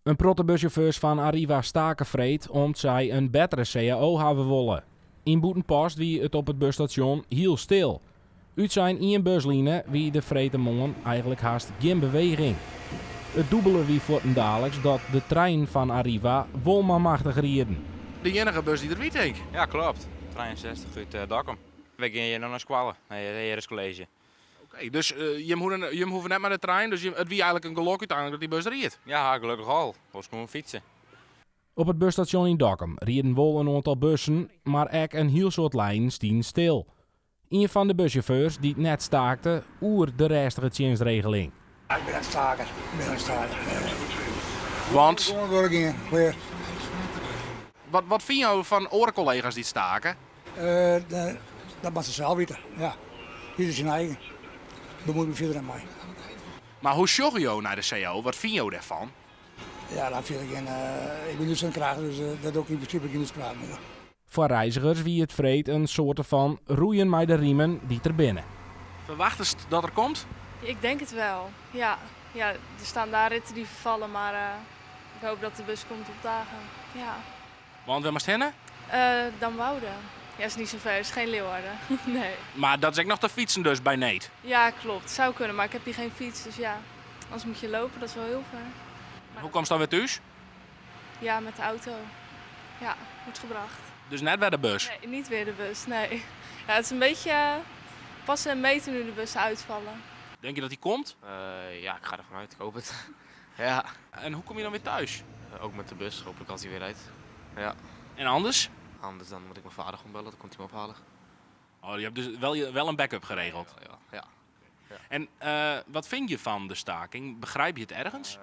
In protte bussjauffeurs fan Arriva stake freed om't sy in bettere cao hawwe wolle. Yn Bûtenpost wie it op it busstasjon hiel stil. Utsein ien busline wie der freedtemoarn eigentlik hast gjin beweging. It dûbele wie fuortendaliks dat de treinen fan Arriva wol manmachtich rieden. De iennige bus dy't der wie, tink? Ja, kloppet. 63 út Dokkum. Wy gean hjir no nei skoalle, nei it Aeres College. Oké, dus jim hoege, jim hoege net mei de trein, dus it wie eigentlik in gelok úteinlik dat dy bus ried. Ja, gelokkich al. Oars koene we fytse. Op it busstasjon yn Dokkum rieden wol in oantal bussen, mar ek in hiel soad lijnen stienen stil. Ien fan de bussjauffeurs dy't net staakte oer de rêstige tsjinstregeling. Ik bin net staker. Ik bin net staker. Want? Gewoan wurk gean, klear. Wat, wat fine jo fan oare kollega's dy't stake? Dat moat se sels witte, ja. Ieder syn eigen. Bemoei my fierder net mei. Mar hoe sjogge jo nei de cao? Wat fine jo dêrfan? Ja, daar fierder gjin. Ik bin net sa'n kraach, dus dêr doch ik yn prinsipe gjin útspraak oer. Foar reizgers wie it freed in soarte fan roeien mei de riemen dy't der binne. Ferwachtest dat er komt? Ik denk het wel, ja. Ja, er staan daar ritten die vervallen, maar ik hoop dat de bus komt opdagen. Ja. Want wêr moatst hinne? Damwoude. Ja, is niet zo ver, is geen Leeuwarden. Nee. Mar dat is ek noch te fytsen dus by need? Ja, klopt. Zou kunnen, maar ik heb hier geen fiets, dus ja. Anders moet je lopen, dat is wel heel ver. Hoe komst dan wer thús? Ja, met de auto. Ja, wordt gebracht. Dus net wer de bus? Nee, niet weer de bus, nee. Ja, het is een beetje passen en meten nu de bussen uitvallen. Denk je dat die komt? Ja, ik ga ervan uit. Ik hoop het. Ja. En hoe kom je dan weer thuis? Ook met de bus, hopelijk als hij weer rijdt. Ja. En anders? Anders dan moet ik mijn vader gewoon bellen, dan komt hij me ophalen. Oh, je hebt dus wel een backup geregeld? Ja. En wat vind je van de staking? Begrijp je het ergens?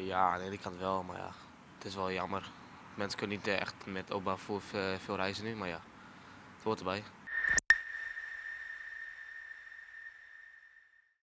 Ja, aan de ene kant wel, maar ja, het is wel jammer. Mensen kunnen niet echt met openbaar vervoer veel reizen nu, maar ja, het hoort erbij.